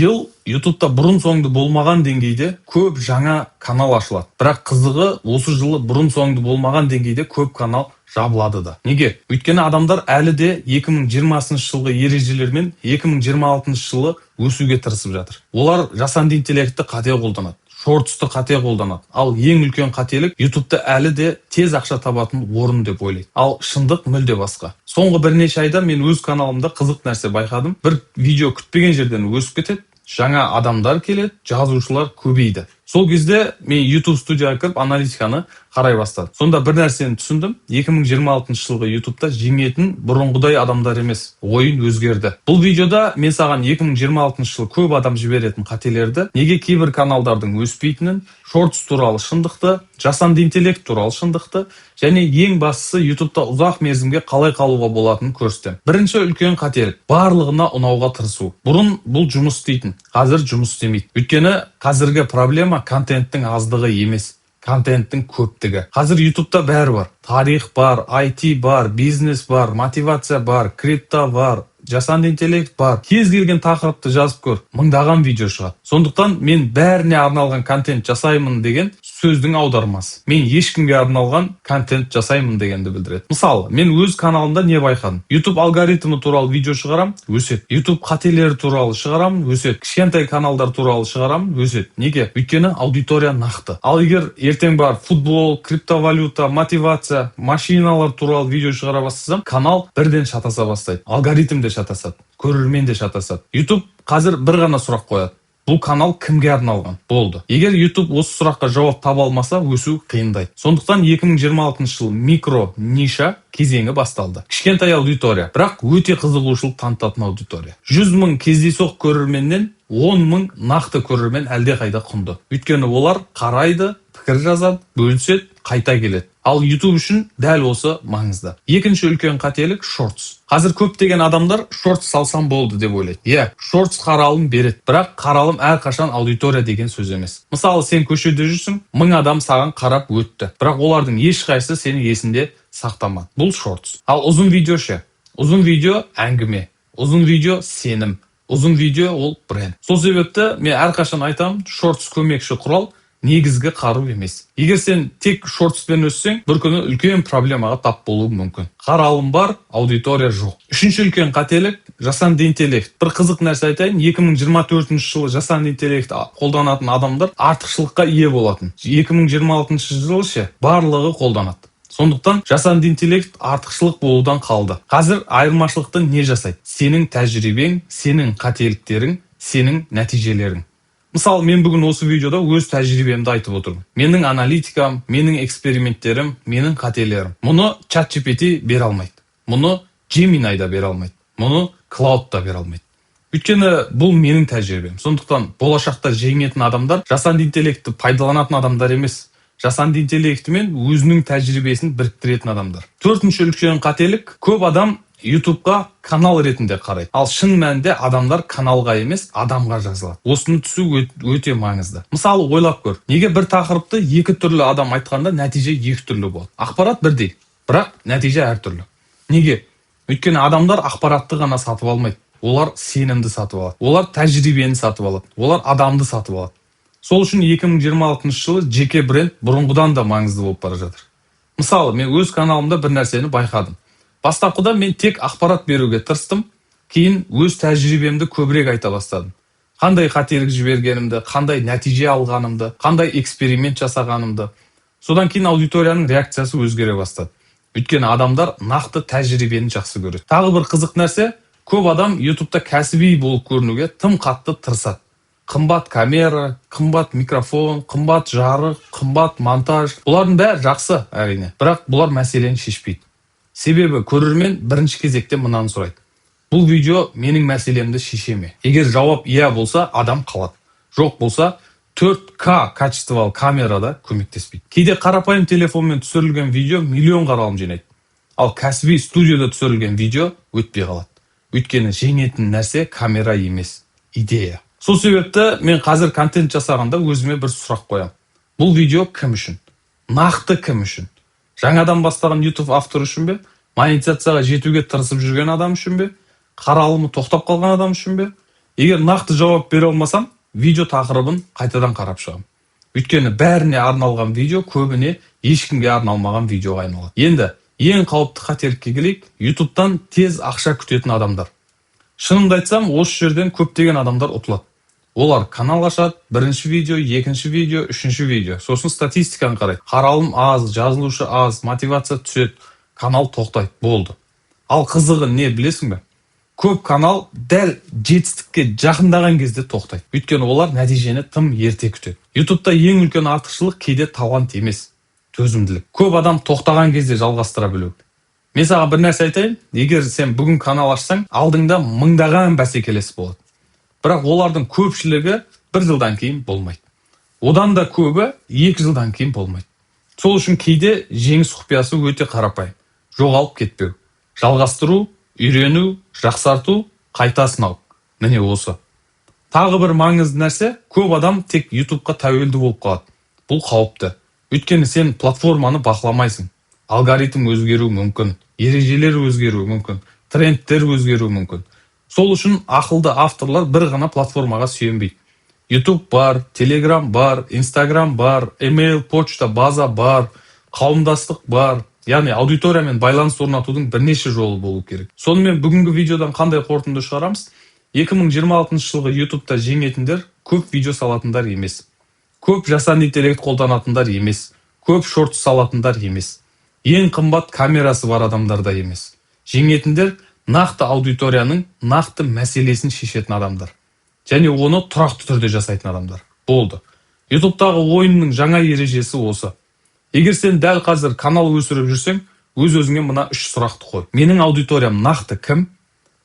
Биыл Ютубта бұрын соңды болмаған деңгейде көп жаңа канал ашылады. Бірақ қызығы, осы жылы бұрын соңды болмаған деңгейде көп канал жабылады да. Неге? Өйткені адамдар әлі де 2020 жылғы ережелермен 2026 жылы өсуге тырысып жатыр. Олар жасанды интеллектті қате қолданады, шортсты қате қолданады. Ал ең үлкен қателік: Ютубты әлі де тез ақша табатын орын деп ойлайды. Ал шындық мүлде басқа. Соңғы бірнеше айда мен өз каналымда қызық нәрсе байқадым. Бір видео күтпеген жерден өсіп кетеді, жаңа адамдар келеді, жазушылар көбейді. Сол кезде мен YouTube Студияға кіріп, аналитиканы қарай бастадым. Сонда бір нәрсені түсіндім: 2026 жылғы Ютубта жеңетін бұрынғыдай адамдар емес, ойын өзгерді. Бұл видеода мен саған 2026 жылы көп адам жіберетін қателерді, неге кейбір каналдардың өспейтінін, шортс туралы шындықты, жасанды интеллект туралы шындықты және ең бастысы, Ютубта ұзақ мерзімге қалай қалуға болатынын көрсетемін. Бірінші үлкен қателік: барлығына ұнауға тырысу. Бұрын бұл жұмыс істейтін, қазір жұмыс істемейді. Өйткені қазіргі проблема контенттің аздығы емес, контенттің көптігі. Қазір Ютубта бәрі бар: тарих бар, IT бар, бизнес бар, мотивация бар, крипто бар, жасанды интеллект бар. Кез келген тақырыпты жазып көр, мыңдаған видео шығады. Сондықтан «мен бәріне арналған контент жасаймын» деген сөздің аудармасы «мен ешкімге арналған контент жасаймын» дегенді білдіреді. Мысалы, мен өз каналымда не байқадым? Ютуб алгоритмі туралы видео шығарам, өседі. Ютуб қателері туралы шығарамын, өседі. Кішкентай каналдар туралы шығарамын, өседі. Неге? Өйткені аудитория нақты. Ал егер ертең барып футбол, криптовалюта, мотивация, машиналар туралы видео шығара бастасам, канал бірден шатаса бастайды, алгоритм де шатасады, көрермен де шатасады. Ютуб қазір бір ғана сұрақ қояды: бұл канал кімге арналған? Болды. Егер Ютуб осы сұраққа жауап таба алмаса, өсу қиындайды. Сондықтан 2026 жыл микро ниша кезеңі басталды. Кішкентай аудитория, бірақ өте қызығушылық танытатын аудитория. 100 000 кездейсоқ көрерменнен 10 000 нақты көрермен әлдеқайда құнды, өйткені олар қарайды, пікір жазады, бөліседі, қайта келеді. Ал YouTube үшін дәл осы маңызды. Екінші үлкен қателік: шортс. Қазір көптеген адамдар шортс салсам болды деп ойлайды. Иә, шортс қаралым береді, бірақ қаралым әрқашан аудитория деген сөз емес. Мысалы, сен көшеде жүрсің, 1000 адам саған қарап өтті, бірақ олардың ешқайсысы сенің есінде сақтамады. Бұл шортс. Ал ұзын видео ше? Ұзын видео – әңгіме, ұзын видео – сенім, ұзын видео – ол бренд. Сол себепті мен әрқашан айтамын: шортс – көмекші құрал, негізгі қару емес. Егер сен тек шортспен өссең, бір күні үлкен проблемаға тап болуың мүмкін: қаралым бар, аудитория жоқ. Үшінші үлкен қателік: жасанды интеллект. Бір қызық нәрсе айтайын: 2024 жылы жасанды интеллект қолданатын адамдар артықшылыққа ие болатын. 2026 жылы ше? Барлығы қолданады. Сондықтан жасанды интеллект артықшылық болудан қалды. Қазір айырмашылықты не жасайды? Сенің тәжірибең, сенің қателіктерің, сенің нәтижелерің. Мысалы, мен бүгін осы видеода өз тәжірибемді айтып отырмын: менің аналитикам, менің эксперименттерім, менің қателерім. Мұны Чат GPT бере алмайды, мұны Gemini да бере алмайды, мұны Claude да бере алмайды, өйткені бұл менің тәжірибем. Сондықтан болашақта жеңетін адамдар жасанды интеллектті пайдаланатын адамдар емес, жасанды интеллектімен өзінің тәжірибесін біріктіретін адамдар. Төртінші үлкен қателік: көп адам Ютубқа канал ретінде қарайды. Ал шын мәнінде адамдар каналға емес, адамға жазылады. Осыны түсу өте маңызды. Мысалы, ойлап көр: неге бір тақырыпты екі түрлі адам айтқанда нәтиже екі түрлі болады? Ақпарат бірдей, бірақ нәтиже әртүрлі. Неге? Өйткені адамдар ақпаратты ғана сатып алмайды, олар сенімді сатып алады, олар тәжірибені сатып алады, олар адамды сатып алады. Сол үшін 2026 жылы жеке бренд бұрынғыдан да маңызды болып бара жатыр. Мысалы, мен өз каналымда бір нәрсені байқадым: бастапқыда мен тек ақпарат беруге тырыстым, кейін өз тәжірибемді көбірек айта бастадым: қандай қателік жібергенімді, қандай нәтиже алғанымды, қандай эксперимент жасағанымды. Содан кейін аудиторияның реакциясы өзгере бастады, өйткені адамдар нақты тәжірибені жақсы көреді. Тағы бір қызық нәрсе: көп адам Ютубта кәсіби болып көрінуге тым қатты тырысады. Қымбат камера, қымбат микрофон, қымбат жарық, қымбат монтаж – бұлардың бәрі жақсы, әрине, бірақ бұлар мәселені шешпейді. Себебі көрермен бірінші кезекте мынаны сұрайды: бұл видео менің мәселемді шеше ме? Егер жауап иә болса, адам қалады. Жоқ болса, 4К качестволы камера да көмектеспейді. Кейде қарапайым телефонмен түсірілген видео миллион қаралым жинайды, ал кәсіби студияда түсірілген видео өтпей қалады, өйткені жеңетін нәрсе камера емес, идея. Сол себепті мен қазір контент жасағанда өзіме бір сұрақ қоямын: бұл видео кім үшін? Нақты кім үшін? Жаңадан бастаған YouTube авторы үшін бе? Монетизацияға жетуге тырысып жүрген адам үшін бе? Қаралымы тоқтап қалған адам үшін бе? Егер нақты жауап бере алмасам, видео тақырыбын қайтадан қарап шығамын. Өйткені бәріне арналған видео көбіне ешкімге арналмаған видеоға айналады. Енді ең қауіпті қателікке келейік: Ютубтан тез ақша күтетін адамдар. Шынымды айтсам, осы жерден көптеген адамдар ұтылады. Олар канал ашады, бірінші видео, екінші видео, үшінші видео, сосын статистиканы қарайды: қаралым аз, жазылушы аз, мотивация түседі, канал тоқтайды, болды. Ал қызығы не, білесің бе? Көп канал дәл жетістікке жақындаған кезде тоқтайды, өйткені олар нәтижені тым ерте күтеді. Ютубта ең үлкен артықшылық кейде талант емес, төзімділік. Көп адам тоқтаған кезде жалғастыра білу. Мен саған бір нәрсе айтайын: егер сен бүгін канал ашсаң, алдыңда мыңдаған бәсекелес болады, бірақ олардың көпшілігі бір жылдан кейін болмайды, одан да көбі 2 жылдан кейін болмайды. Сол үшін кейде жеңіс құпиясы өте қарапайым: жоғалып кетпеу, жалғастыру, үйрену, жақсарту, қайта сынау. Міне, осы. Тағы бір маңызды нәрсе: көп адам тек Ютубқа тәуелді болып қалады. Бұл қауіпті, өйткені сен платформаны бақыламайсың. Алгоритм өзгеруі мүмкін, ережелер өзгеруі мүмкін, трендтер өзгеруі мүмкін. Сол үшін ақылды авторлар бір ғана платформаға сүйенбейді. Ютуб бар, Телеграм бар, Инстаграм бар, емейл, почта база бар, қауымдастық бар, яғни аудиториямен байланыс орнатудың бірнеше жолы болу керек. Сонымен, бүгінгі видеодан қандай қорытынды шығарамыз? 2026 жылғы Ютубта жеңетіндер көп видео салатындар емес, көп жасанды интеллект қолданатындар емес, көп шорт салатындар емес, ең қымбат камерасы бар адамдар да емес. Жеңетіндер – нақты аудиторияның нақты мәселесін шешетін адамдар және оны тұрақты түрде жасайтын адамдар. Болды. Ютубтағы ойынның жаңа ережесі осы. Егер сен дәл қазір канал өсіріп жүрсең, өз өзіңе мына үш сұрақты қой: менің аудиториям нақты кім?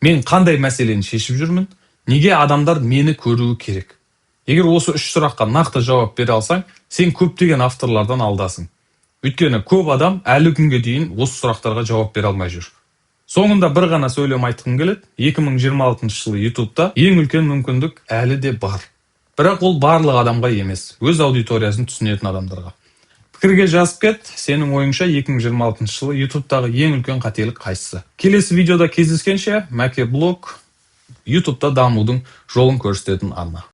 Мен қандай мәселені шешіп жүрмін? Неге адамдар мені көруі керек? Егер осы үш сұраққа нақты жауап бере алсаң, сен көптеген авторлардан алдасың, өйткені көп адам әлі күнге дейін осы сұрақтарға жауап бере алмай жүр. Соңында бір ғана сөйлем айтқым келеді: 2026 жылы Ютубта ең үлкен мүмкіндік әлі де бар, бірақ ол барлық адамға емес, өз аудиториясын түсінетін адамдарға. Пікірге жазып кет, сенің ойыңша, 2026 жылы Ютубтағы ең үлкен қателік қайсысы? Келесі видеода кездескенше! Мәке Блог, Ютубта дамудың жолын көрсететін арна.